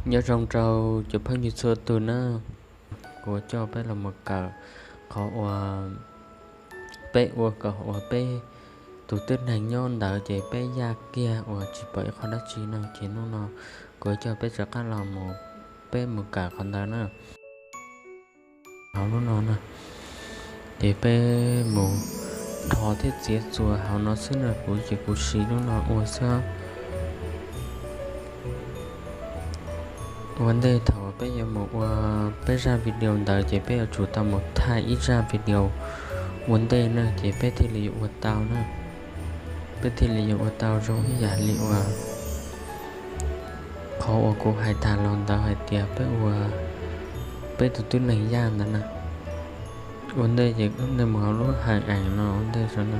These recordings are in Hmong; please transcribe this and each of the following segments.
Nyob zoo rau cov phooj ywg txhua tus na, kuv coj peb los mus kawm qhov uas peb ua kom uas peb tus tib neeg nyob ntawd ces peb yaj kiag uas tsis pom ib qho dab tsi no ces hnub no kuv coj peb rov qab los mus, peb mus kawm qhov ntawd na. Hauv lub no na, ces peb mus rho thiab txiav txuas hauv no xwb na, kuv ces kuv siv lub no ua xwb. Ua ntej thaum peb yuav mus ua peb zaj video ntawd ces peb yuav tsum tau mus thaij ib zaj video ua ntej na ces peb thiaj li yuav ua tau na. Peb thiaj li yuav ua tau zoo ib yam li uas qhov uas kuv hais tag los ntawd hais tias peb ua peb tus tib neeg yaj ntawd na. Ua ntej ces nej mus hauv lub hais ees no ua ntej tso na.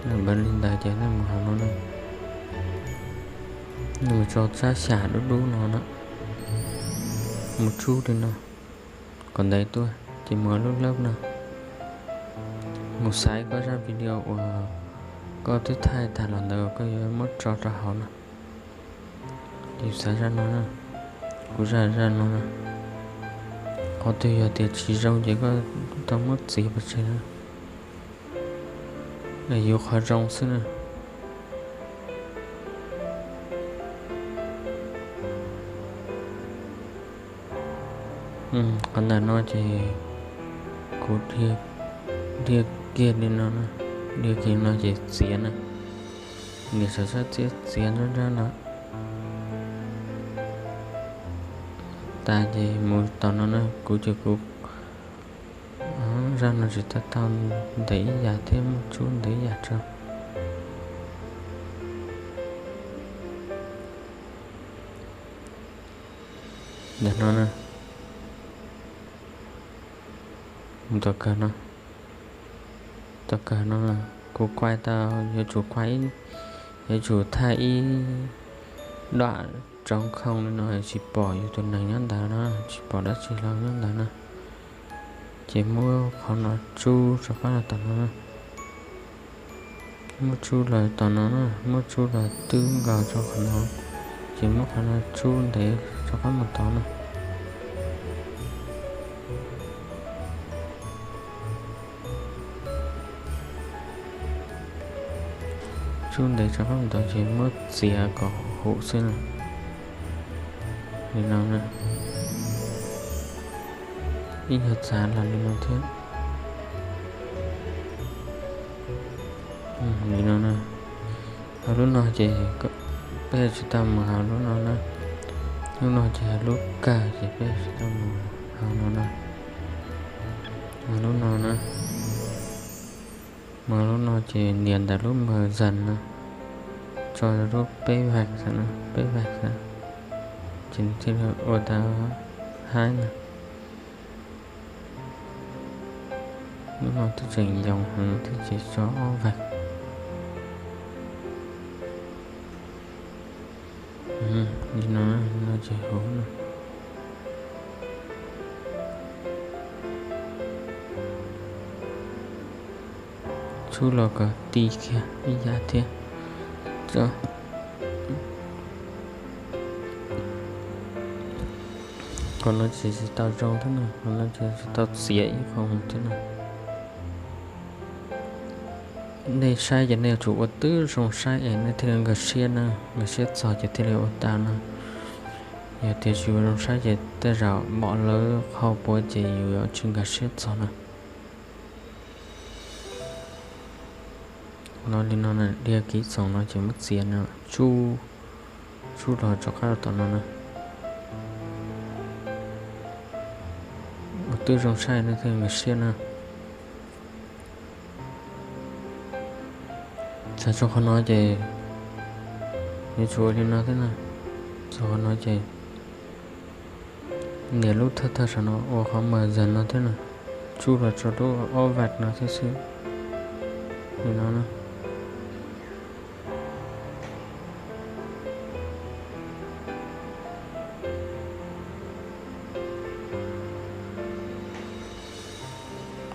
Nej npawv li ntawd ces nej mus hauv no na. Nej mus tso tsab xyam dub dub no na, mus tsub li no kom ntev tuaj ces mus lub lab no. Mus xaiv koj zaj video uas koj twb thaij tag los ntawd koj yuav muab tso rau hauv no. Ces xaiv zaj no na, kuv zaj zaj no na. Qhov twg yog tias tsis zoo ces koj tau muab txiav pov tseg na. Yuav qhov zoo xwb na. Qhov ntawm no ces kuv dhia kiag li no, dhia kiag no ces txiav na. Nias saum sab txiab txiav nrab nrab no. Tas ces mus tom no na, kuv ces kuv zaj no tsis tau tau ntev ib yam thiab, muab tsub ntev ib yam tso. Ntawm no na, mus tom kawg no, tom kawg no kuv kuaj tau, yuav tsum kuaj, yuav tsum thaij ib dam tsoov khooj li no tsis pom yus tus neeg nyob ntawd na, tsis pom dab tsi hlo nyob ntawd na. Ces muab qhov no tsub rov qab los tom no, muab tsub los tom no na, muab tsub los twb nkaus rau qhov no, ces muab qhov no tsub ntev rov qab mus tod na. Tsub ntev rov qab mus tod ces muab txiav kom huv xwb na. Li no na, ib nyuag txav los li no thiab. Li no na, hauv lub no ces peb yuav tsis tau mus hauv lub no na. Lub no ces lub kawg ces peb yuav tsis tau mus hauv no na. Hauv lub no na, mus lub no ces nias ntawm lub mws zas no, tso lub peb vac xwb na, peb vac xwb, ces nws thiaj li ua tau haib na. Lub no twb tseem yoos heev thiab ces tso ob vac. Li no, no ces huv na. Tsub los kom ti kiag ib yam thiab. Qhov no ces tsis tau zoo thiab na, qhov no ces tsis tau txiav ib qho mus thiab na. Nej saib ces nej yuav tsum ua twb zoo saib es nej thiaj li nkag siab na, nkag siab txog ces thiaj li ua tau na. Yog tias tsis ua zoo saib ces tej zaum npom lawv qhov puav ces yus yuav tsis nkag siab txog na. No li no, dhia kiv txoom no ces muab txiav no, tsub, tsub los rov qab rau tom no na. Ua twb zoo saib nej thiaj nkag siab na. Txog rau qhov no ces yuav tsum ua li no thiab na. Txog qhov no ces nias lub thawj thawj saum no ua qhov mas zas no thiab na, tsub los rau lub ob vac no thiab xwb. Li no na.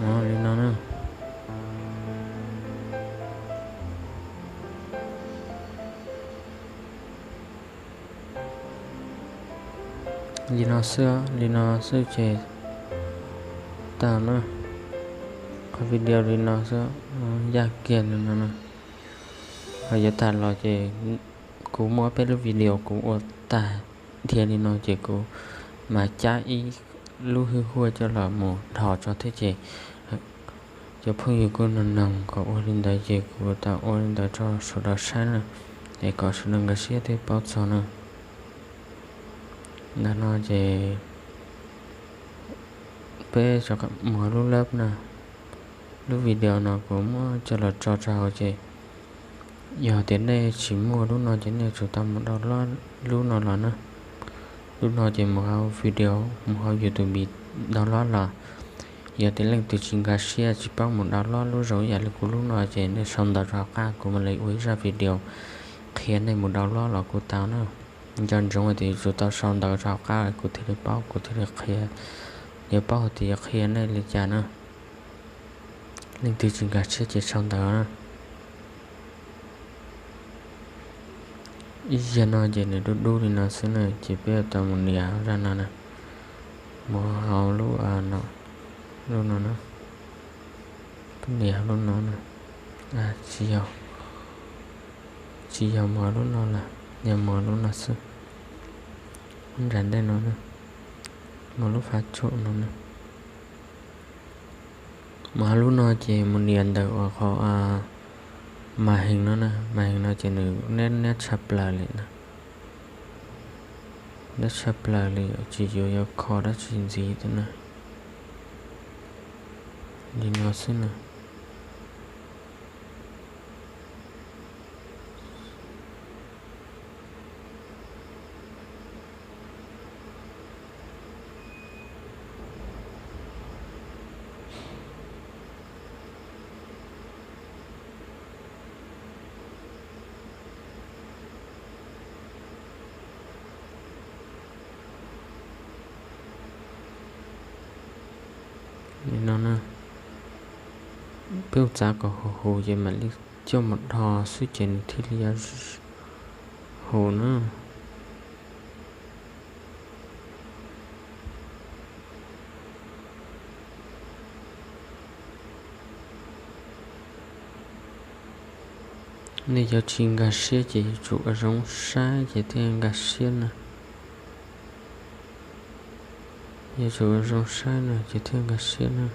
Li no na. Li no xwb, li no xwb ces tag na. Qhov video li no xwb, yaj kiag li no na. Ho yuav tag los ces kuv muab peb lub video kuv ua tag dhia li no ces kuv mam cab ib lub hwj huaj coj los mus dhos tso thiab ces cov phooj ywg kuj noog noog kom ua li ntawd ces kuv tau ua li ntawd rau sawv daws saib na, es kom sawv daws nkag siab thiab paub txog na. Ntawm no ces peb mus lub lab na, lub video no kuv muab coj los tso rau hauv ces yog tias nej tsis muaj lub no ces nej tsum tau mus download lub no los na. Lub no ces mus hauv video, mus hauv YouTube download los. Yog tias leej twg tsis nkag siab tsis paub mus download lub zoo ib yam li kuv lub no ces nej sau ntawv rau hauv qab kuv mam li ua ib zaj video qhia nej mus download los kuj tau na. Nco ntsoov tias yuav tsum tau sau ntawv rau hauv qab kuv thiaj li paub, kuv thiaj li qhia, yuav paub hais tias yuav qhia nej li cas na. Leej twg tsis nkag siab ces sau ntawv na. Ib zaug no ces nws dub dub li no xwb na ces peb yuav tau mus nias zaj no na. Mus hauv lub, lub no na. Peb nias lub no na. Tsis yog, tsis yog mus hauv lub no lawm, yog mus hauv lub no xwb. Lub nram ntej no na, mus lub fab tsum no na. Mus hauv lub no ces mus nias ntawm uas qhov mas hees no na, mas hees no ces nws neb tshaj plaws li na. Neb tshaj plaws li, tsis yuav yuav kho dab tsi ntxiv thiab na. Li no xwb na. Li no na, peb mus txav kom huv huv ces mam li coj mus dhos xwb ces nws thiaj li yuav huv na. Nej yuav tsis nkag siab ces yuav tsum ua zoo saib ces thiaj nkag siab na. Yuav tsum ua zoo saib na ces thiaj nkag siab na.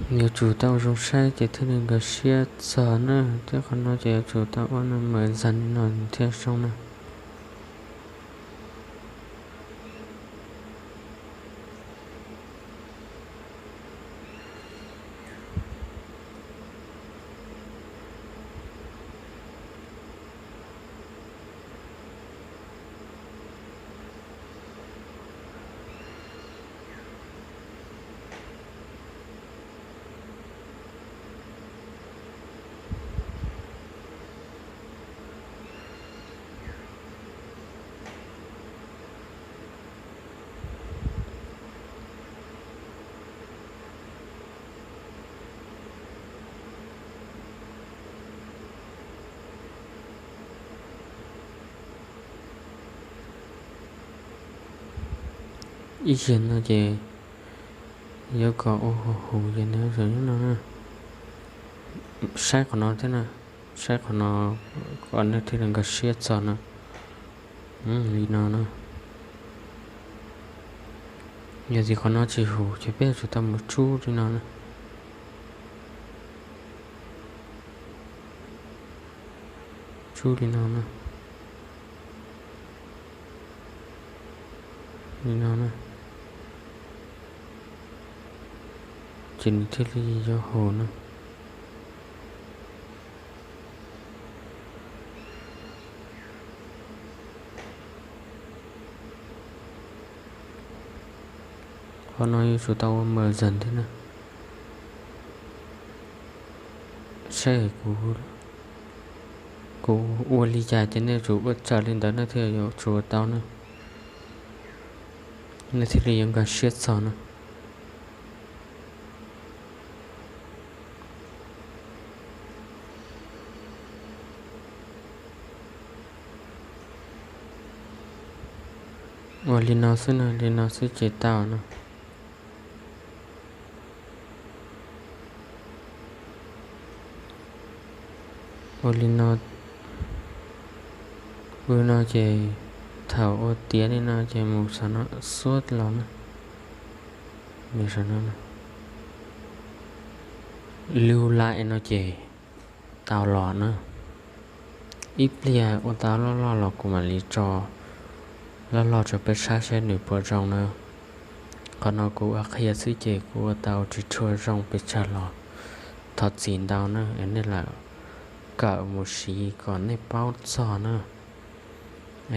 Yuav tsum tau zoo saib ces thiaj li nkag siab txog na, thiab qhov no ces yuav tsum tau ua no mas zag li no thiaj zoo na. Ib zaug no ces yuav kom ua huv huv ces nws zoo li no na. Saib qhov no thiab na, saib qhov no kom nej thiaj li nkag siab txog na. Li no na. Yog tias qhov no tsis huv ces peb yuav tsum tau mus tsub li no na. Sub li no na, li no na, ces nws thiaj li yuav haum na. Qhov no yuav tsum tau ua mawm zam thiab na. Saib kuv, kuv ua li cas ces nej yuav tsum ua raws li ntawd na thiaj yuav tsum ua tau na. Nej thiaj li yuav nkag siab txog na. Ua li no xwb na, li no xwb ces tau no. Ua li no, ua no ces thaum ua tiav li no ces mus saum no xuab los na. Saum no, lub laim no ces tau los na. Ib pliag ua tau loj loj los kuv mam li tso loj loj rau peb saib saib nws puas zoo na. Qhov no kuv ua qhia xwb ces kuv ua tau tsis tshua zoo pes tsawg los thov txim ntau na, es nej lam kawm mus siv kom nej paub txog na.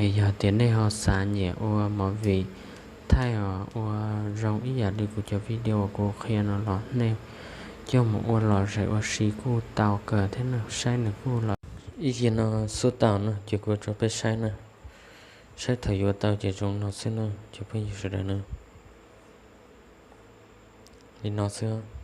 Es yog tias nej ho xav nyiam ua movie thaij os, ua zoo ib yam li kuv cov video uas kuv qhia no los nej coj mus ua lom zem ua si kuj tau kawg thiab na, saib nws kuj los. Ib yam no xuab tau na, ces kuv tso peb saib na, saib thaum yuav tau ces zoo no xwb na cov phooj ywg sawv daws na. Li no xwb.